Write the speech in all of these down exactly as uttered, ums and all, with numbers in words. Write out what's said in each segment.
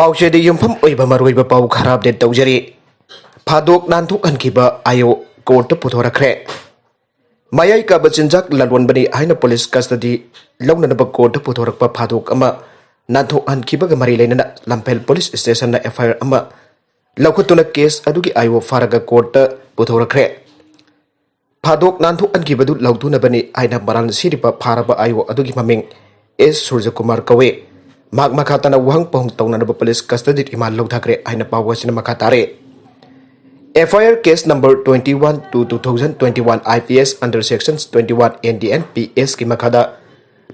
ꯄꯥꯎꯆꯦꯗ ꯌꯨꯝꯐꯝ ꯑꯣꯏꯕ ꯃꯔꯨꯑꯣꯏꯕ ꯄꯥꯎ ꯈꯔ ꯑꯞꯗꯦꯠ ꯇꯧꯖꯔꯤ꯫ ꯐꯥꯗꯣꯛ ꯅꯥꯟꯊꯣꯛꯍꯟꯈꯤꯕ ꯑꯥꯏ ꯑꯣ ꯀꯣꯔꯠꯇ ꯄꯨꯊꯣꯔꯛꯈ꯭ꯔꯦ꯫ ꯃꯌꯥꯏ ꯀꯥꯕ ꯆꯤꯟꯖꯥꯛ ꯂꯂꯣꯟꯕꯅꯤ ꯍꯥꯏꯅ ꯄꯨꯂꯤꯁ ꯀꯁꯇꯗꯤ ꯂꯧꯅꯅꯕ ꯀꯣꯔꯠꯇ ꯄꯨꯊꯣꯔꯛꯄ ꯐꯥꯗꯣꯛ ꯑꯃ ꯅꯥꯟꯊꯣꯛꯍꯟꯈꯤꯕꯒ ꯃꯔꯤ ꯂꯩꯅꯅ ꯂꯝꯐꯦꯜ ꯄꯨꯂꯤꯁ ꯁ꯭ꯇꯦꯁꯟꯅ ꯑꯦꯐ ꯑꯥꯏ ꯑꯥꯔ ꯑꯃ ꯂꯧꯈꯠꯇꯨꯅ ꯀꯦꯁ ꯑꯗꯨꯒꯤ ꯑꯥꯏ ꯑꯣ ꯐꯥꯔꯒ ꯀꯣꯔꯠꯇ ꯄꯨꯊꯣꯔꯛꯈ꯭ꯔꯦ꯫ ꯐꯥꯗꯣꯛ ꯅꯥꯟꯊꯣꯛꯍꯟꯈꯤꯕꯗꯨ ꯂꯧꯊꯨꯅꯕꯅꯤ ꯍꯥꯏꯅ ꯃꯔꯥꯜ ꯁꯤꯔꯤꯕ ꯐꯥꯔꯕ ꯑꯥꯏ ꯑꯣ ꯑꯗꯨꯒꯤ ꯃꯃꯤꯡ ꯑꯦꯁ ꯁꯨꯔꯖꯀꯨꯃꯥꯔ ꯀꯧꯏ꯫ ꯃꯍꯥꯛ ꯃꯈꯥ ꯇꯥꯅ ꯋꯥꯍꯪ ꯄꯥꯎꯍꯪ ꯇꯧꯅꯅꯕ ꯄꯨꯂꯤꯁ ꯀꯁꯇꯗꯤ ꯔꯤꯃꯥꯟ ꯂꯧꯊꯈ꯭ꯔꯦ ꯍꯥꯏꯅ ꯄꯥꯎ ꯑꯁꯤꯅ ꯃꯈꯥ ꯇꯥꯔꯦ꯫ F I R case number twenty one two two thousand twenty one I P S under sections twenty one N D N P S ꯀꯤ ꯃꯈꯥꯗ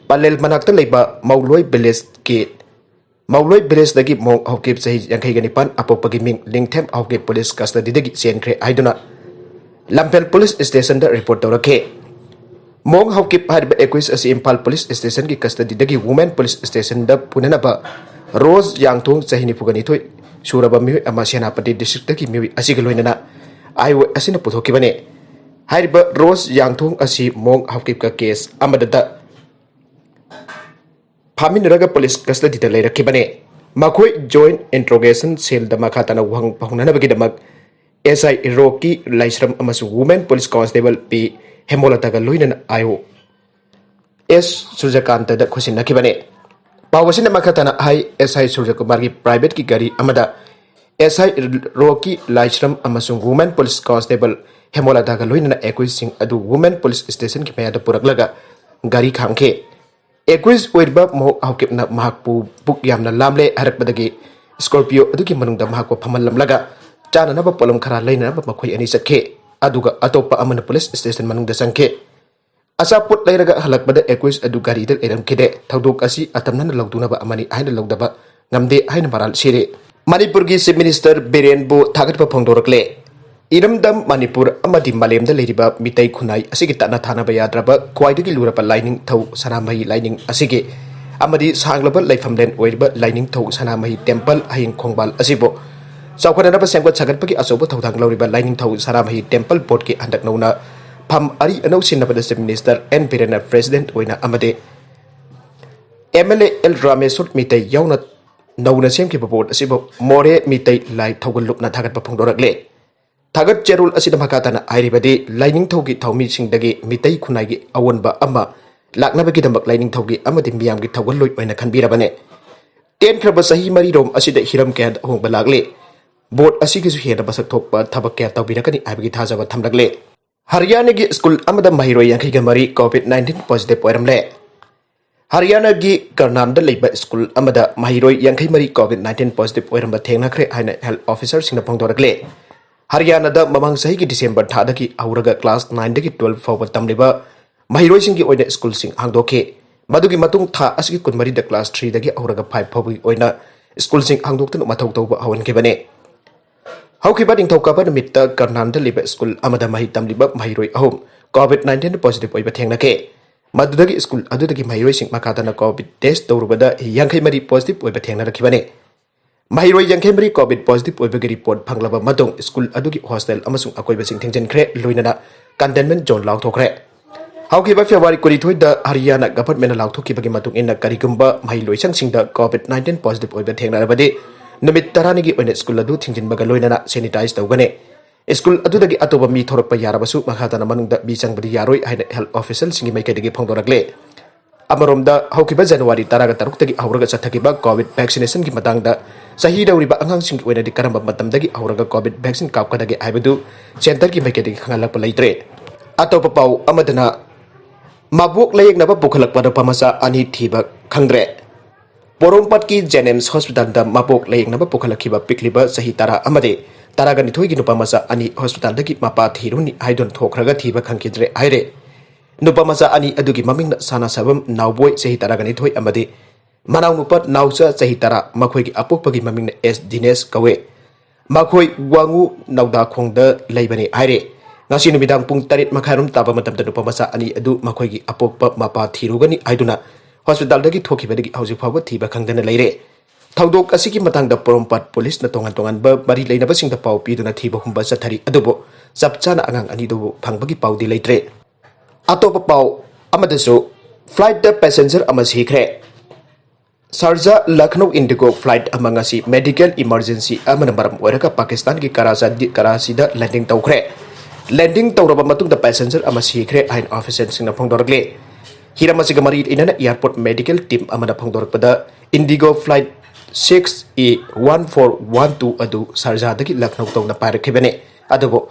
ꯄꯂꯦꯜ ꯃꯅꯥꯛꯇ ꯂꯩꯕ ꯃꯧꯂꯣꯏ ꯚꯤꯂꯦꯖꯀꯤ ꯃꯧꯂꯣꯏ ꯚꯤꯂꯦꯖꯇꯒꯤ ꯃꯣꯡ ꯍꯧꯀꯤꯞ ꯆꯍꯤ ꯌꯥꯡꯈꯩꯒ ꯅꯤꯄꯥꯟ ꯑꯄꯣꯛꯄꯒꯤ ꯃꯤꯡ ꯂꯤꯡꯊꯦꯝ ꯍꯧꯀꯤꯞ ꯄꯨꯂꯤꯁ ꯀꯁꯇꯗꯤꯗꯒꯤ ꯆꯦꯟꯈ꯭ꯔꯦ ꯍꯥꯏꯗꯨꯅ ꯂꯝꯐꯦꯜ ꯄꯨꯂꯤꯁ ꯁ꯭ꯇꯦꯁꯟꯗ ꯔꯤꯄꯣꯔꯠ ꯇꯧꯔꯛꯈꯤ꯫ ꯃꯣꯡ ꯍꯧꯀꯤꯞ ꯍꯥꯏꯔꯤꯕ ꯑꯦꯀ꯭ꯌꯨꯁ ꯑꯁꯤ ꯏꯝꯐꯥꯜ ꯄꯨꯂꯤꯁ ꯁ꯭ꯇꯦꯁꯟꯒꯤ ꯀꯁꯇꯗꯤꯗꯒꯤ ꯋꯨꯃꯦꯟ ꯄꯨꯂꯤꯁ ꯁ꯭ꯇꯦꯁꯟꯗ ꯄꯨꯅꯅꯕ ꯔꯣꯖ ꯌꯥꯡꯊꯣꯡ ꯆꯍꯤ ꯅꯤꯐꯨꯒ ꯅꯤꯊꯣꯏ ꯁꯨꯔꯕ ꯃꯤꯑꯣꯏ ꯑꯃ ꯁꯦꯅꯥꯄꯇꯤ ꯗꯤꯁꯇ꯭ꯔꯤꯛꯇꯒꯤ ꯃꯤꯑꯣꯏ ꯑꯁꯤꯒ ꯂꯣꯏꯅꯅ ꯑꯥꯏ ꯑꯣ ꯑꯁꯤꯅ ꯄꯨꯊꯣꯛꯈꯤꯕꯅꯤ꯫ ꯍꯥꯏꯔꯤꯕ ꯔꯣꯖ ꯌꯥꯡꯊꯣꯡ ꯑꯁꯤ ꯃꯣꯡ ꯍꯧꯀꯤꯞꯀ ꯀꯦꯁ ꯑꯃꯗꯇ ꯐꯥꯃꯤꯟꯅꯔꯒ ꯄꯨꯂꯤꯁ ꯀꯁꯇꯗꯤꯗ ꯂꯩꯔꯛꯈꯤꯕꯅꯤ꯫ ꯃꯈꯣꯏ ꯖꯣꯏꯟ ꯏꯟꯇ꯭ꯔꯣꯒꯦꯁꯟ ꯁꯦꯜꯗ ꯃꯈꯥ ꯇꯥꯅ ꯋꯥꯍꯪ ꯄꯥꯎꯍꯪꯅꯅꯕꯒꯤꯗꯃꯛ ꯑꯦꯁ ꯑꯥꯏ ꯔꯣꯀꯤ ꯂꯥꯏꯁ꯭ꯔꯝ ꯑꯃꯁꯨꯡ ꯋꯨꯃꯦꯟ ꯄꯨꯂꯤꯁ ꯀꯣꯟꯁꯇꯦꯕꯜ ꯄꯤ ꯍꯦꯃꯣꯂꯇꯥꯒ ꯂꯣꯏꯅꯅ ꯑꯥꯏ ꯑꯣ ꯑꯦꯁ ꯁꯨꯔꯖꯀꯥꯟꯇꯗ ꯈꯨꯠꯁꯤꯟꯅꯈꯤꯕꯅꯤ꯫ ꯄꯥꯎ ꯑꯁꯤꯅ ꯃꯈꯥ ꯇꯥꯅ ꯍꯥꯏ, ꯑꯦꯁ ꯑꯥꯏ ꯁꯨꯔꯖꯀꯨꯃꯥꯔꯒꯤ ꯄ꯭ꯔꯥꯏꯚꯦꯠꯀꯤ ꯒꯥꯔꯤ ꯑꯃꯗ ꯑꯦꯁ ꯑꯥꯏ ꯔꯣꯀꯤ ꯂꯥꯏꯁ꯭ꯔꯝ ꯑꯃꯁꯨꯡ ꯋꯨꯃꯦꯟ ꯄꯨꯂꯤꯁ ꯀꯣꯟꯁꯇꯦꯕꯜ ꯍꯦꯃꯣꯂꯇꯥꯒ ꯂꯣꯏꯅꯅ ꯑꯦꯀ꯭ꯌꯨꯁꯁꯤꯡ ꯑꯗꯨ ꯋꯨꯃꯦꯟ ꯄꯨꯂꯤꯁ ꯁ꯭ꯇꯦꯁꯟꯒꯤ ꯃꯌꯥꯗ ꯄꯨꯔꯛꯂꯒ ꯒꯥꯔꯤ ꯈꯥꯝꯈꯤ꯫ ꯑꯦꯀ꯭ꯌꯨꯁ ꯑꯣꯏꯔꯤꯕ ꯃꯣꯡ ꯍꯧꯀꯤꯞꯅ ꯃꯍꯥꯛꯄꯨ ꯄꯨꯛ ꯌꯥꯝꯅ ꯂꯥꯝꯂꯦ ꯍꯥꯏꯔꯛꯄꯗꯒꯤ ꯁ꯭ꯀꯣꯔꯄꯤꯌꯣ ꯑꯗꯨꯒꯤ ꯃꯅꯨꯡꯗ ꯃꯍꯥꯛꯄꯨ ꯐꯝꯍꯜꯂꯝꯂꯒ ꯆꯥꯅꯅꯕ ꯄꯣꯠꯂꯝ ꯈꯔ ꯂꯩꯅꯅꯕ ꯃꯈꯣꯏ ꯑꯅꯤ ꯆꯠꯈꯤ꯫ ꯑꯗꯨꯒ ꯑꯇꯣꯞꯄ ꯑꯃꯅ ꯄꯨꯂꯤꯁ ꯁ꯭ꯇꯦꯁꯟ ꯃꯅꯨꯡꯗ ꯆꯪꯈꯤ꯫ ꯑꯆꯥꯄꯣꯠ ꯂꯩꯔꯒ ꯍꯜꯂꯛꯄꯗ ꯑꯦꯀ꯭ꯌꯨꯁ ꯑꯗꯨ ꯒꯥꯔꯤꯗ ꯂꯩꯔꯝꯈꯤꯗꯦ꯫ ꯊꯧꯗꯣꯛ ꯑꯁꯤ ꯑꯇꯝꯅꯅ ꯂꯧꯗꯨꯅꯕ ꯑꯃꯅꯤ ꯍꯥꯏꯅ ꯂꯧꯗꯕ ꯉꯝꯗꯦ ꯍꯥꯏꯅ ꯃꯔꯥꯜ ꯁꯤꯔꯤ꯫ ꯃꯅꯤꯄꯨꯔꯒꯤ ꯆꯤꯐ ꯃꯤꯅꯤꯁꯇꯔ ꯕꯤꯔꯦꯟꯕꯨ ꯊꯥꯒꯠꯄ ꯐꯣꯡꯗꯣꯔꯛꯂꯦ꯫ ꯏꯔꯝꯗꯝ ꯃꯅꯤꯄꯨꯔ ꯑꯃꯗꯤ ꯃꯥꯂꯦꯝꯗ ꯂꯩꯔꯤꯕ ꯃꯤꯇꯩ ꯈꯨꯟꯅꯥꯏ ꯑꯁꯤꯒꯤ ꯇꯠꯅ ꯊꯥꯅꯕ ꯌꯥꯗ꯭ꯔꯕ ꯈ꯭ꯋꯥꯏꯗꯒꯤ ꯂꯨꯔꯕ ꯂꯥꯏꯅꯤꯡꯊꯧ ꯁꯅꯥꯃꯍꯤ ꯂꯥꯏꯅꯤꯡ ꯑꯁꯤꯒꯤ ꯑꯃꯗꯤ ꯁꯥꯡꯂꯕ ꯂꯩꯐꯝꯂꯦꯟ ꯑꯣꯏꯔꯤꯕ ꯂꯥꯏꯅꯤꯡꯊꯧ ꯁꯅꯥꯃꯍꯤ ꯇꯦꯝꯄꯜ ꯍꯌꯤꯡ ꯈꯣꯡꯕꯥꯜ ꯑꯁꯤꯕꯨ ꯆꯥꯎꯈꯠꯅꯅꯕ ꯁꯦꯝꯒꯠ ꯁꯥꯒꯠꯄꯒꯤ ꯑꯆꯧꯕ ꯊꯧꯗꯥꯡ ꯂꯧꯔꯤꯕ ꯂꯥꯏꯅꯤꯡꯊꯧ ꯁꯅꯥꯃꯍꯤ ꯇꯦꯝꯄꯜ ꯕꯣꯔꯗꯀꯤ ꯍꯟꯗꯛ ꯅꯧꯅ ꯐꯝ ꯑꯔꯤ ꯑꯅꯧ ꯁꯤꯟꯅꯕꯗ ꯆꯤꯐ ꯃꯤꯅꯤꯁꯇꯔ ꯑꯦꯟ ꯕꯤꯔꯦꯟꯅ ꯄ꯭ꯔꯦꯁꯤꯗꯦꯟꯠ ꯑꯣꯏꯅ ꯑꯃꯗꯤ M L A L Rameshwar Meetei ꯌꯥꯎꯅ ꯅꯧꯅ ꯁꯦꯝꯈꯤꯕ ꯕꯣꯔꯗ ꯑꯁꯤꯕꯨ ꯃꯣꯔꯦ ꯃꯤꯇꯩ ꯂꯥꯏ ꯊꯧꯒꯜ ꯂꯨꯞꯅ ꯊꯥꯒꯠꯄ ꯐꯣꯡꯗꯣꯔꯛꯂꯦ꯫ ꯊꯥꯒꯠ ꯆꯦꯔꯣꯜ ꯑꯁꯤꯗ ꯃꯈꯥ ꯇꯥꯅ ꯍꯥꯏꯔꯤꯕꯗꯤ, ꯂꯥꯏꯅꯤꯡꯊꯧꯒꯤ ꯊꯧꯃꯤꯁꯤꯡꯗꯒꯤ ꯃꯤꯇꯩ ꯈꯨꯟꯅꯥꯏꯒꯤ ꯑꯑꯣꯟꯕ ꯑꯃ ꯂꯥꯛꯅꯕꯒꯤꯗꯃꯛ ꯂꯥꯏꯅꯤꯡꯊꯧꯒꯤ ꯑꯃꯗꯤ ꯃꯤꯌꯥꯝꯒꯤ ꯊꯧꯒꯜꯂꯣꯟ ꯑꯣꯏꯅ ꯈꯟꯕꯤꯔꯕꯅꯦ꯫ ꯇꯦꯟꯈ꯭ꯔꯕ ꯆꯍꯤ ꯃꯔꯤꯔꯣꯝ ꯑꯁꯤꯗ ꯍꯤꯔꯝ ꯀꯌꯥꯗ ꯑꯍꯣꯡꯕ ꯂꯥꯛꯂꯤ꯫ ꯕꯣꯔꯗ ꯑꯁꯤꯒꯤꯁꯨ ꯍꯦꯟꯅ ꯃꯁꯛ ꯊꯣꯛꯄ ꯊꯕꯛ ꯀꯌꯥ ꯇꯧꯕꯤꯔꯛꯀꯅꯤ ꯍꯥꯏꯕꯒꯤ ꯊꯥꯖꯕ ꯊꯝꯂꯛꯂꯦ꯫ ꯍꯔꯤꯌꯥꯅꯥꯒꯤ ꯁ꯭ꯀꯨꯜ ꯑꯃꯗ ꯃꯍꯩꯔꯣꯏ ꯌꯥꯡꯈꯩꯒ ꯃꯔꯤ COVID nineteen positive ꯑꯣꯏꯔꯝꯂꯦ꯫ ꯍꯔꯤꯌꯥꯅꯥꯒꯤ ꯀꯔꯅꯥꯟꯗ ꯂꯩꯕ ꯁ꯭ꯀꯨꯜ ꯑꯃꯗ ꯃꯍꯩꯔꯣꯏ ꯌꯥꯡꯈꯩ ꯃꯔꯤ COVID nineteen positive ꯑꯣꯏꯔꯝꯕ ꯊꯦꯡꯅꯈ꯭ꯔꯦ ꯍꯥꯏꯅ health officerꯁꯤꯡꯅ ꯐꯣꯡꯗꯣꯔꯛꯂꯦ꯫ ꯍꯔꯤꯌꯥꯅꯥꯗ ꯃꯃꯥꯡ ꯆꯍꯤꯒꯤ December ꯊꯥꯗꯒꯤ ꯍꯧꯔꯒ class nineꯗꯒꯤ twelve ꯐꯥꯎꯕ ꯇꯝꯂꯤꯕ ꯃꯍꯩꯔꯣꯏꯁꯤꯡꯒꯤ ꯑꯣꯏꯅ ꯁ꯭ꯀꯨꯜꯁꯤꯡ ꯍꯥꯡꯗꯣꯛꯈꯤ꯫ ꯃꯗꯨꯒꯤ ꯃꯇꯨꯡ ꯊꯥ ꯑꯁꯤꯒꯤ ꯀꯨꯟꯃꯔꯤꯗ class threeꯗꯒꯤ ꯍꯧꯔꯒ five ꯐꯥꯎꯕꯒꯤ ꯑꯣꯏꯅ ꯁ꯭ꯀꯨꯜꯁꯤꯡ ꯍꯥꯡꯗꯣꯛꯇꯨꯅ ꯃꯊꯧ ꯇꯧꯕ ꯍꯧꯍꯟꯈꯤꯕꯅꯤ꯫ ꯍꯧꯈꯤꯕ ꯅꯤꯡꯊꯧꯀꯥꯕ ꯅꯨꯃꯤꯠꯇ ꯀꯔꯅꯥꯟꯗ ꯂꯩꯕ ꯁ꯭ꯀꯨꯜ ꯑꯃꯗ ꯃꯍꯩ ꯇꯝꯂꯤꯕ ꯃꯍꯩꯔꯣꯏ ꯑꯍꯨꯝ COVID nineteen positive ꯑꯣꯏꯕ ꯊꯦꯡꯅꯈꯤ꯫ ꯃꯗꯨꯗꯒꯤ ꯁ꯭ꯀꯨꯜ ꯑꯗꯨꯗꯒꯤ ꯃꯍꯩꯔꯣꯏꯁꯤꯡ ꯃꯈꯥ ꯇꯥꯅ COVID test ꯇꯧꯔꯨꯕꯗ ꯌꯥꯡꯈꯩ ꯃꯔꯤ positive ꯑꯣꯏꯕ ꯊꯦꯡꯅꯔꯛꯈꯤꯕꯅꯤ꯫ ꯃꯍꯩꯔꯣꯏ ꯌꯥꯡꯈꯩ ꯃꯔꯤ COVID positive ꯑꯣꯏꯕꯒꯤ report ꯐꯪꯂꯕ ꯃꯇꯨꯡ ꯁ꯭ꯀꯨꯜ ꯑꯗꯨꯒꯤ hostel ꯑꯃꯁꯨꯡ ꯑꯀꯣꯏꯕꯁꯤꯡ ꯊꯤꯡꯖꯤꯟꯈ꯭ꯔꯦ, ꯂꯣꯏꯅꯅ containment zone ꯂꯥꯎꯊꯣꯛꯈ꯭ꯔꯦ꯫ ꯍꯧꯈꯤꯕ February ꯀꯨꯟꯅꯤꯊꯣꯏꯗ ꯍꯔꯤꯌꯥꯅꯥ governmentꯅ ꯂꯥꯎꯊꯣꯛꯈꯤꯕꯒꯤ ꯃꯇꯨꯡ ꯏꯟꯅ, ꯀꯔꯤꯒꯨꯝꯕ ꯃꯍꯩ ꯂꯣꯏꯁꯪꯁꯤꯡꯗ COVID nineteen positive ꯑꯣꯏꯕ ꯊꯦꯡꯅꯔꯕꯗꯤ, ꯅꯨꯃꯤꯠ ꯇꯔꯥꯅꯤꯒꯤ ꯑꯣꯏꯅ ꯁ꯭ꯀꯨꯜ ꯑꯗꯨ ꯊꯤꯡꯖꯤꯟꯕꯒ ꯂꯣꯏꯅꯅ sanitize ꯇꯧꯒꯅꯤ꯫ ꯁ꯭ꯀꯨꯜ ꯑꯗꯨꯗꯒꯤ ꯑꯇꯣꯞꯄ ꯃꯤ ꯊꯣꯔꯛꯄ ꯌꯥꯔꯕꯁꯨ, ꯃꯈꯥ ꯇꯥꯅ ꯃꯅꯨꯡꯗ ꯃꯤ ꯆꯪꯕꯗꯤ ꯌꯥꯔꯣꯏ ꯍꯥꯏꯅ health officialꯁꯤꯡꯒꯤ ꯃꯥꯏꯀꯩꯗꯒꯤ ꯐꯣꯡꯗꯣꯔꯛꯂꯦ꯫ ꯑꯃꯔꯣꯝꯗ, ꯍꯧꯈꯤꯕ January ꯇꯔꯥꯒ ꯇꯔꯨꯛꯇꯒꯤ ꯍꯧꯔꯒ ꯆꯠꯊꯈꯤꯕ COVID vaccination ꯒꯤ ꯃꯇꯥꯡꯗ, ꯆꯍꯤ ꯅꯧꯔꯤꯕ ꯑꯉꯥꯡꯁꯤꯡꯒꯤ ꯑꯣꯏꯅꯗꯤ ꯀꯔꯝꯕ ꯃꯇꯝꯗꯒꯤ ꯍꯧꯔꯒ COVID vaccine ꯀꯥꯞꯀꯗꯒꯦ ꯍꯥꯏꯕꯗꯨ centre ꯒꯤ ꯃꯥꯏꯀꯩꯗꯒꯤ ꯈꯪꯍꯜꯂꯛꯄ ꯂꯩꯇ꯭ꯔꯦ꯫ ꯑꯇꯣꯞꯄ ꯄꯥꯎ ꯑꯃꯗꯅ, ꯃꯕꯣꯛ ꯂꯥꯌꯦꯡꯅꯕ ꯄꯨꯈꯠꯂꯛꯄ ꯅꯨꯄꯥ ꯃꯆꯥ ꯑꯅꯤ ꯊꯤꯕ ꯈꯪꯗ꯭ꯔꯦ꯫ ꯄꯣꯔꯣꯝꯄꯥꯠꯀꯤ JNIMS hospital ꯗ ꯃꯕꯣꯛ ꯂꯥꯌꯦꯡꯅꯕ ꯄꯨꯈꯠꯂꯛꯈꯤꯕ ꯄꯤꯛꯂꯤꯕ ꯆꯍꯤ ꯇꯔꯥ ꯑꯃꯗꯤ ꯇꯔꯥꯒ ꯅꯤꯊꯣꯏꯒꯤ ꯅꯨꯄꯥ ꯃꯆꯥ ꯑꯅꯤ hospital ꯗꯒꯤ ꯃꯄꯥ ꯊꯤꯔꯨꯅꯤ ꯍꯥꯏꯗꯨꯅ ꯊꯣꯛꯈ꯭ꯔꯒ ꯊꯤꯕ ꯈꯪꯈꯤꯗ꯭ꯔꯦ ꯍꯥꯏꯔꯦ꯫ ꯅꯨꯄꯥ ꯃꯆꯥ ꯑꯅꯤ ꯑꯗꯨꯒꯤ ꯃꯃꯤꯡꯅ ꯁꯅꯥꯁꯥꯕꯝ ꯅꯥꯎꯕꯣꯏ, ꯆꯍꯤ ꯇꯔꯥꯒ ꯅꯤꯊꯣꯏ, ꯑꯃꯗꯤ ꯃꯅꯥꯎꯅꯨꯄꯥ ꯅꯥꯎꯆꯥ, ꯆꯍꯤ ꯇꯔꯥ, ꯃꯈꯣꯏꯒꯤ ꯑꯄꯣꯛꯄꯒꯤ ꯃꯃꯤꯡꯅ ꯑꯦꯁ ꯗꯤꯅꯦꯁ ꯀꯧꯏ꯫ ꯃꯈꯣꯏ ꯋꯥꯉꯨ ꯅꯧꯗꯥꯈꯣꯡꯗ ꯂꯩꯕꯅꯤ ꯍꯥꯏꯔꯦ꯫ ꯉꯁꯤ ꯅꯨꯃꯤꯗꯥꯡ ꯄꯨꯡ ꯇꯔꯦꯠ ꯃꯈꯥꯏꯔꯣꯝ ꯇꯥꯕ ꯃꯇꯝꯗ ꯅꯨꯄꯥ ꯃꯆꯥ ꯑꯅꯤ ꯑꯗꯨ ꯃꯈꯣꯏꯒꯤ ꯑꯄꯣꯛꯄ ꯃꯄꯥ ꯊꯤꯔꯨꯒꯅꯤ ꯍꯥꯏꯗꯨꯅ hospital ꯗꯒꯤ ꯊꯣꯛꯈꯤꯕꯗꯒꯤ ꯍꯧꯖꯤꯛ ꯐꯥꯎꯕ ꯊꯤꯕ ꯈꯪꯗꯅ ꯂꯩꯔꯦ꯫ ꯊꯧꯗꯣꯛ ꯑꯁꯤꯒꯤ ꯃꯇꯥꯡꯗ ꯄꯣꯔꯣꯝꯄꯥꯠ ꯄꯨꯂꯤꯁꯅ ꯇꯣꯉꯥꯟ ꯇꯣꯉꯥꯟꯕ ꯃꯔꯤ ꯂꯩꯅꯕꯁꯤꯡꯗ ꯄꯥꯎ ꯄꯤꯗꯨꯅ ꯊꯤꯕ ꯍꯨꯝꯕ ꯆꯠꯊꯔꯤ, ꯑꯗꯨꯕꯨ ꯆꯞ ꯆꯥꯅ ꯑꯉꯥꯡ ꯑꯅꯤꯗꯨꯕꯨ ꯐꯪꯕꯒꯤ ꯄꯥꯎꯗꯤ ꯂꯩꯇ꯭ꯔꯦ꯫ ꯑꯇꯣꯞꯄ ꯄꯥꯎ ꯑꯃꯗꯁꯨ, flight ꯇ passenger ꯑꯃ ꯁꯤꯈ꯭ꯔꯦ꯫ ꯁꯥꯔꯖꯥ ꯂꯈꯅꯧ ꯏꯟꯗꯤꯒꯣ ꯐ꯭ꯂꯥꯏꯠ ꯑꯃ ꯉꯁꯤ ꯃꯦꯗꯤꯀꯦꯜ ꯏꯃꯔꯖꯦꯟꯁꯤ ꯑꯃꯅ ꯃꯔꯝ ꯑꯣꯏꯔꯒ ꯄꯥꯀꯤꯁꯇꯥꯟꯒꯤ ꯀꯔꯥꯆꯤ, ꯀꯔꯥꯆꯤꯗ ꯂꯦꯟꯗꯤꯡ ꯇꯧꯈ꯭ꯔꯦ꯫ ꯂꯦꯟꯗꯤꯡ ꯇꯧꯔꯕ ꯃꯇꯨꯡꯗ ꯄꯦꯁꯦꯟꯖꯔ ꯑꯃ ꯁꯤꯈ꯭ꯔꯦ ꯍꯥꯏꯅ ꯑꯣꯐꯤꯁꯤꯌꯦꯜꯁꯤꯡꯅ ꯐꯣꯡꯗꯣꯔꯛꯂꯤ꯫ ꯍꯤꯔꯝ ꯑꯁꯤꯒ ꯃꯔꯤ ꯂꯩꯅꯅ ꯑꯦꯌꯔꯄꯣꯔꯠ ꯃꯦꯗꯤꯀꯦꯜ ꯇꯤꯝ ꯑꯃꯅ ꯐꯣꯡꯗꯣꯔꯛꯄꯗ, ꯏꯟꯗꯤꯒꯣ ꯐ꯭ꯂꯥꯏꯠ ꯁꯤꯛꯁ ꯑꯦ ꯋꯥꯟ ꯐꯣꯔ ꯋꯥꯟ ꯇꯨ ꯑꯗꯨ ꯁꯥꯔꯖꯥꯗꯒꯤ ꯂꯈꯅꯧ ꯇꯧꯅ ꯄꯥꯏꯔꯛꯈꯤꯕꯅꯤ꯫ ꯑꯗꯨꯕꯨ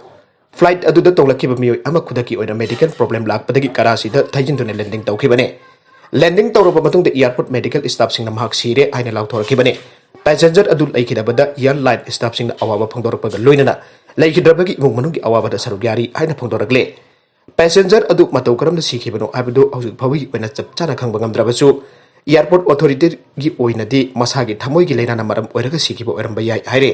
ꯐ꯭ꯂꯥꯏꯠ ꯑꯗꯨꯗ ꯇꯣꯡꯂꯛꯈꯤꯕ ꯃꯤꯑꯣꯏ ꯑꯃ ꯈꯨꯗꯛꯀꯤ ꯑꯣꯏꯅ ꯃꯦꯗꯤꯀꯦꯜ ꯄ꯭ꯔꯣꯕ꯭ꯂꯦꯝ ꯂꯥꯛꯄꯗꯒꯤ ꯀꯔꯥꯆꯤꯗ ꯊꯩꯖꯤꯟꯗꯨꯅ ꯂꯦꯟꯗꯤꯡ ꯇꯧꯈꯤꯕꯅꯤ꯫ ꯂꯦꯟꯗꯤꯡ ꯇꯧꯔꯕ ꯃꯇꯨꯡꯗ ꯑꯦꯌꯔꯄꯣꯔꯠ ꯃꯦꯗꯤꯀꯦꯜ ꯁ꯭ꯇꯥꯐꯁꯤꯡꯅ ꯃꯍꯥꯛ ꯁꯤꯔꯦ ꯍꯥꯏꯅ ꯂꯥꯎꯊꯣꯔꯛꯈꯤꯕꯅꯤ꯫ ꯄꯦꯁꯦꯟꯖꯔ ꯑꯗꯨ ꯂꯩꯈꯤꯗꯕꯗ ꯑꯦꯌꯔꯂꯥꯏꯟ ꯁ꯭ꯇꯥꯐꯁꯤꯡꯅ ꯑꯋꯥꯕ ꯐꯣꯡꯗꯣꯔꯛꯄꯒ ꯂꯣꯏꯅꯅ ꯂꯩꯈꯤꯗ꯭ꯔꯕꯒꯤ ꯏꯃꯨꯡ ꯃꯅꯨꯡꯒꯤ ꯑꯋꯥꯕꯗ ꯁꯔꯨꯛ ꯌꯥꯔꯤ ꯍꯥꯏꯅ ꯐꯣꯡꯗꯣꯔꯛꯂꯦ꯫ ꯄꯦꯁꯦꯟꯖꯔ ꯑꯗꯨ ꯃꯇꯧ ꯀꯔꯝꯅ ꯁꯤꯈꯤꯕꯅꯣ ꯍꯥꯏꯕꯗꯨ ꯍꯧꯖꯤꯛ ꯐꯥꯎꯕꯒꯤ ꯑꯣꯏꯅ ꯆꯞ ꯆꯥꯅ ꯈꯪꯕ ꯉꯝꯗ꯭ꯔꯕꯁꯨ, ꯑꯦꯌꯔꯄꯣꯔꯠ ꯑꯣꯊꯣꯔꯤꯇꯤꯒꯤ ꯑꯣꯏꯅꯗꯤ ꯃꯁꯥꯒꯤ ꯊꯃꯣꯏꯒꯤ ꯂꯥꯏꯅꯥꯅ ꯃꯔꯝ ꯑꯣꯏꯔꯒ ꯁꯤꯈꯤꯕ ꯑꯣꯏꯔꯝꯕ ꯌꯥꯏ ꯍꯥꯏꯔꯦ꯫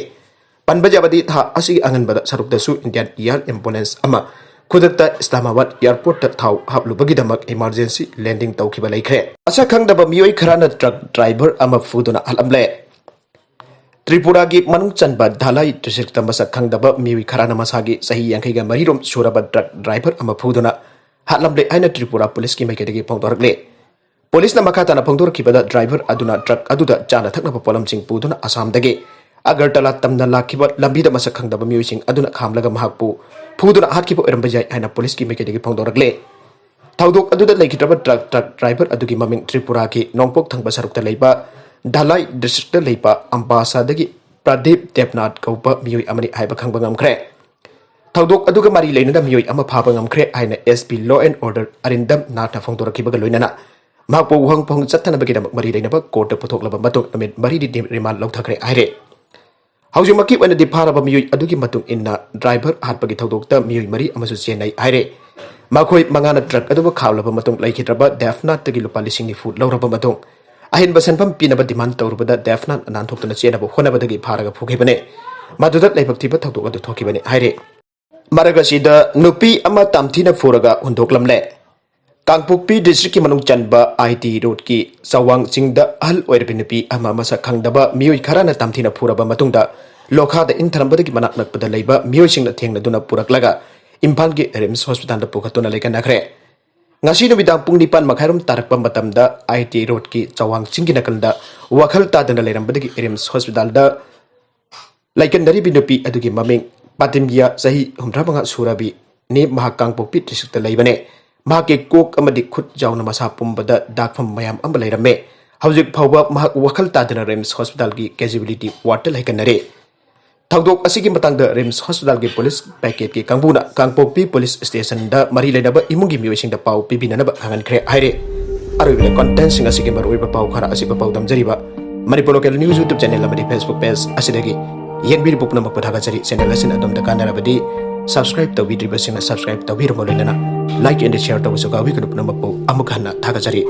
ꯄꯟꯕ ꯌꯥꯕꯗꯤ, ꯊꯥ ꯑꯁꯤꯒꯤ ꯑꯉꯟꯕꯗ ꯁꯔꯨꯛꯇꯁꯨ ꯏꯟꯗꯤꯌꯥꯟ ꯑꯦꯌꯔ ꯑꯦꯝꯕꯨꯂꯦꯟꯁ ꯑꯃ ꯈꯨꯗꯛꯇ ꯏꯁꯂꯥꯃꯥꯕꯥꯗ ꯑꯦꯌꯔꯄꯣꯔꯠꯇ ꯊꯥꯎ ꯍꯥꯞꯂꯨꯕꯒꯤꯗꯃꯛ ꯏꯃꯔꯖꯦꯟꯁꯤ ꯂꯦꯟꯗꯤꯡ ꯇꯧꯈꯤꯕ ꯂꯩꯈ꯭ꯔꯦ꯫ ꯃꯁꯛ ꯈꯪꯗꯕ ꯃꯤꯑꯣꯏ ꯈꯔꯅ ꯇ꯭ꯔꯛ ꯗ꯭ꯔꯥꯏꯚꯔ ꯑꯃ ꯐꯨꯗꯨꯅ ꯍꯥꯠꯂꯝꯂꯦ꯫ ꯇ꯭ꯔꯤꯄꯨꯔꯥꯒꯤ ꯃꯅꯨꯡ ꯆꯟꯕ ꯙꯂꯥꯏ ꯗꯤꯁꯇ꯭ꯔꯤꯛꯇ ꯃꯁꯛ ꯈꯪꯗꯕ ꯃꯤꯑꯣꯏ ꯈꯔꯅ ꯃꯁꯥꯒꯤ ꯆꯍꯤ ꯌꯥꯡꯈꯩꯒ ꯃꯔꯤ ꯔꯣꯝ ꯁꯨꯔꯕ ꯇ꯭ꯔꯛ ꯗ꯭ꯔꯥꯏꯚꯔ ꯑꯃ ꯐꯨꯗꯨꯅ ꯍꯥꯠꯂꯝꯂꯦ ꯍꯥꯏꯅ ꯇ꯭ꯔꯤꯄꯨꯔꯥ ꯄꯨꯂꯤꯁꯀꯤ ꯃꯥꯏꯀꯩꯗꯒꯤ ꯐꯣꯡꯗꯣꯔꯛꯂꯦ꯫ ꯄꯨꯂꯤꯁꯅ ꯃꯈꯥ ꯇꯥꯅ ꯐꯣꯡꯗꯣꯔꯛꯈꯤꯕꯗ, ꯗ꯭ꯔꯥꯏꯚꯔ ꯑꯗꯨꯅ ꯇ꯭ꯔꯛ ꯑꯗꯨꯗ ꯆꯥꯅ ꯊꯛꯅꯕ ꯄꯣꯠꯂꯝꯁꯤꯡ ꯄꯨꯗꯨꯅ ꯑꯁꯥꯝꯗꯒꯤ ꯑꯒꯔꯇꯂꯥ ꯇꯝꯅ ꯂꯥꯛꯈꯤꯕ ꯂꯝꯕꯤꯗ ꯃꯁꯛ ꯈꯪꯗꯕ ꯃꯤꯑꯣꯏꯁꯤꯡ ꯑꯗꯨꯅ ꯈꯥꯝꯂꯒ ꯃꯍꯥꯛꯄꯨ ꯐꯨꯗꯨꯅ ꯍꯥꯠꯈꯤꯕ ꯑꯣꯏꯔꯝꯕ ꯌꯥꯏ ꯍꯥꯏꯅ ꯄꯨꯂꯤꯁꯀꯤ ꯃꯥꯏꯀꯩꯗꯒꯤ ꯐꯣꯡꯗꯣꯔꯛꯂꯦ꯫ ꯊꯧꯗꯣꯛ ꯑꯗꯨꯗ ꯂꯩꯈꯤꯗ꯭ꯔꯕ ꯇ꯭ꯔꯛ, ꯇ꯭ꯔꯛ ꯗ꯭ꯔꯥꯏꯚꯔ ꯑꯗꯨꯒꯤ ꯃꯃꯤꯡ ꯇ꯭ꯔꯤꯄꯨꯔꯥꯒꯤ ꯅꯣꯡꯄꯣꯛ ꯊꯪꯕ ꯁꯔꯨꯛꯇ ꯂꯩꯕ ꯙꯂꯥꯏ ꯗꯤꯁꯇ꯭ꯔꯤꯛꯇ ꯂꯩꯕ ꯑꯝꯕꯥꯁꯥꯗꯒꯤ ꯄ꯭ꯔꯗꯤꯞ ꯗꯦꯕꯅꯥꯊ ꯀꯧꯕ ꯃꯤꯑꯣꯏ ꯑꯃꯅꯤ ꯍꯥꯏꯕ ꯈꯪꯕ ꯉꯝꯈ꯭ꯔꯦ꯫ ꯊꯧꯗꯣꯛ ꯑꯗꯨꯒ ꯃꯔꯤ ꯂꯩꯅꯅ ꯃꯤꯑꯣꯏ ꯑꯃ ꯐꯥꯕ ꯉꯝꯈ꯭ꯔꯦ ꯍꯥꯏꯅ S P Law and Order ꯑꯔꯤꯟꯗꯝ ꯅꯥꯊꯅ ꯐꯣꯡꯗꯣꯔꯛꯈꯤꯕꯒ ꯂꯣꯏꯅꯅ ꯃꯍꯥꯛꯄꯨ ꯋꯥꯍꯪ ꯄꯥꯎꯍꯪ ꯆꯠꯊꯅꯕꯒꯤꯗꯃꯛ ꯃꯔꯤ ꯂꯩꯅꯕ ꯀꯣꯔꯠꯇ ꯄꯨꯊꯣꯛꯂꯕ ꯃꯇꯨꯡ ꯅꯨꯃꯤꯠ ꯃꯔꯤꯅꯤ ꯔꯤꯃꯥꯟ ꯂꯧꯊꯈ꯭ꯔꯦ ꯍꯥꯏꯔꯦ꯫ ꯍꯧꯖꯤꯛꯃꯛꯀꯤ ꯑꯣꯏꯅꯗꯤ ꯐꯥꯔꯕ ꯃꯤꯑꯣꯏ ꯑꯗꯨꯒꯤ ꯃꯇꯨꯡ ꯏꯟꯅ ꯗ꯭ꯔꯥꯏꯚꯔ ꯍꯥꯠꯄꯒꯤ ꯊꯧꯗꯣꯛꯇ ꯃꯤꯑꯣꯏ ꯃꯔꯤ ꯑꯃꯁꯨ ꯆꯦꯟꯅꯩ ꯍꯥꯏꯔꯦ꯫ ꯃꯈꯣꯏ ꯃꯉꯥꯅ ꯇ꯭ꯔꯛ ꯑꯗꯨꯕꯨ ꯈꯥꯝꯂꯕ ꯃꯇꯨꯡ ꯂꯩꯈꯤꯗ꯭ꯔꯕ ꯗꯦꯕꯅꯥꯊꯇꯒꯤ ꯂꯨꯄꯥ ꯂꯤꯁꯤꯡ ꯅꯤꯐꯨ ꯂꯧꯔꯕ ꯃꯇꯨꯡ ꯑꯍꯦꯟꯕ ꯁꯦꯟꯐꯝ ꯄꯤꯅꯕ ꯗꯤꯃꯥꯟ ꯇꯧꯔꯨꯕꯗ ꯗꯦꯕꯅꯥꯊ ꯅꯥꯟꯊꯣꯛꯇꯨꯅ ꯆꯦꯟꯅꯕ ꯍꯣꯠꯅꯕꯗꯒꯤ ꯐꯥꯔꯒ ꯐꯨꯈꯤꯕꯅꯤ꯫ ꯃꯗꯨꯗ ꯂꯥꯏꯕꯛ ꯊꯤꯕ ꯊꯧꯗꯣꯛ ꯑꯗꯨ ꯊꯣꯛꯈꯤꯕꯅꯤ ꯍꯥꯏꯔꯦ꯫ ꯃꯔꯛ ꯑꯁꯤꯗ ꯅꯨꯄꯤ ꯑꯃ ꯇꯝꯊꯤꯅ ꯐꯨꯔꯒ ꯍꯨꯟꯗꯣꯛꯂꯝꯂꯦ꯫ ꯀꯥꯡꯄꯣꯛꯄꯤ ꯗꯤꯁꯇ꯭ꯔꯤꯛꯀꯤ ꯃꯅꯨꯡ ꯆꯟꯕ ꯑꯥꯏ ꯇꯤ ꯔꯣꯗꯀꯤ ꯆꯋꯥꯡ ꯆꯤꯡꯗ ꯑꯍꯜ ꯑꯣꯏꯔꯕꯤ ꯅꯨꯄꯤ ꯑꯃ ꯃꯁꯛ ꯈꯪꯗꯕ ꯃꯤꯑꯣꯏ ꯈꯔꯅ ꯇꯝꯊꯤꯅ ꯐꯨꯔꯕ ꯃꯇꯨꯡꯗ ꯂꯣꯈꯥꯗ ꯏꯟꯊꯔꯝꯕꯗꯒꯤ ꯃꯅꯥꯛ ꯅꯛꯄꯗ ꯂꯩꯕ ꯃꯤꯑꯣꯏꯁꯤꯡꯅ ꯊꯦꯡꯅꯗꯨꯅ ꯄꯨꯔꯛꯂꯒ ꯏꯝꯐꯥꯜꯒꯤ ꯔꯤꯝꯁ ꯍꯣꯁꯄꯤꯇꯥꯜꯗ ꯄꯨꯈꯠꯇꯨꯅ ꯂꯩꯈꯠꯅꯈ꯭ꯔꯦ꯫ ꯉꯁꯤ ꯅꯨꯃꯤꯗꯥꯡ ꯄꯨꯡ ꯅꯤꯄꯥꯟ ꯃꯈꯥꯏꯔꯣꯝ ꯇꯥꯔꯛꯄ ꯃꯇꯝꯗ ꯑꯥꯏ ꯇꯤ ꯔꯣꯗꯀꯤ ꯆꯋꯥꯡ ꯆꯤꯡꯒꯤ ꯅꯥꯀꯟꯗ ꯋꯥꯈꯜ ꯇꯥꯗꯅ ꯂꯩꯔꯝꯕꯗꯒꯤ ꯔꯤꯝꯁ ꯍꯣꯁꯄꯤꯇꯥꯜꯗ ꯂꯥꯏꯀꯠꯅꯔꯤꯕꯤ ꯅꯨꯄꯤ ꯑꯗꯨꯒꯤ ꯃꯃꯤꯡ ꯄꯥꯇꯤꯝꯒꯤꯌꯥ, ꯆꯍꯤ ꯍꯨꯝꯗ꯭ꯔꯥ ꯃꯉꯥ ꯁꯨꯔꯕꯤꯅꯤ꯫ ꯃꯍꯥꯛ ꯀꯥꯡꯄꯣꯛꯄꯤ ꯗꯤꯁꯇ꯭ꯔꯤꯛꯇ ꯂꯩꯕꯅꯦ꯫ ꯃꯍꯥꯛꯀꯤ ꯀꯣꯛ ꯑꯃꯗꯤ ꯈꯨꯠ ꯌꯥꯎꯅ ꯃꯁꯥ ꯄꯨꯝꯕꯗ ꯗꯥꯛꯐꯝ ꯃꯌꯥꯝ ꯑꯃ ꯂꯩꯔꯝꯃꯦ꯫ ꯍꯧꯖꯤꯛ ꯐꯥꯎꯕ ꯃꯍꯥꯛ ꯋꯥꯈꯜ ꯇꯥꯗꯅ ꯔꯤꯝꯁ ꯍꯣꯁꯄꯤꯇꯥꯜꯒꯤ ꯀꯦꯖꯨꯋꯦꯂꯤꯇꯤ ꯋꯥꯔꯗꯇ ꯂꯩꯀꯠꯅꯔꯦ꯫ ꯊꯧꯗꯣꯛ ꯑꯁꯤꯒꯤ ꯃꯇꯥꯡꯗ ꯔꯤꯝꯁ ꯍꯣꯁꯄꯤꯇꯥꯜꯒꯤ ꯄꯨꯂꯤꯁ ꯄꯦꯀꯦꯠꯀꯤ ꯀꯥꯡꯕꯨꯅ ꯀꯥꯡꯄꯣꯛꯄꯤ ꯄꯨꯂꯤꯁ ꯁ꯭ꯇꯦꯁꯟꯗ ꯃꯔꯤ ꯂꯩꯅꯕ ꯏꯃꯨꯡꯒꯤ ꯃꯤꯑꯣꯏꯁꯤꯡꯗ ꯄꯥꯎ ꯄꯤꯕꯤꯅꯅꯕ ꯈꯪꯍꯟꯈ꯭ꯔꯦ ꯍꯥꯏꯔꯦ꯫ ꯑꯔꯣꯏꯕꯗ ꯀꯣꯟꯇꯦꯟꯁꯤꯡ ꯑꯁꯤꯒꯤ ꯃꯔꯨꯑꯣꯏꯕ ꯄꯥꯎ ꯈꯔ ꯑꯁꯤꯕꯨ ꯄꯥꯎꯗꯝꯖꯔꯤꯕ Manipur local news YouTube channel ꯑꯃꯗꯤ ꯐꯦꯁꯕꯨꯛ ꯄꯦꯖ ꯑꯁꯤꯗꯒꯤ ꯌꯦꯡꯕꯤꯔꯤꯕ ꯄꯨꯝꯅꯃꯛꯄꯨ ꯊꯥꯒꯠꯆꯔꯤ꯫ ꯆꯦꯅꯦꯜ ꯑꯁꯤꯅ ꯑꯗꯣꯝꯗ ꯀꯥꯟꯅꯔꯕꯗꯤ ꯁꯕꯁꯀ꯭ꯔꯥꯏꯕ ꯇꯧꯕꯤꯗ꯭ꯔꯤꯕꯁꯤꯡꯅ ꯁꯕꯁꯀ꯭ꯔꯥꯏꯕ ꯇꯧꯕꯤꯔꯝꯃ ꯂꯣꯏꯅꯅ ꯂꯥꯏꯛ ꯑꯦꯟ ꯁꯤꯌꯔ ꯇꯧꯕꯁꯨ ꯀꯥꯎꯕꯤꯒꯅꯨ꯫ ꯄꯨꯝꯅꯃꯛꯄꯨ ꯑꯃꯨꯛ ꯍꯟꯅ ꯊꯥꯒꯠꯆꯔꯤ꯫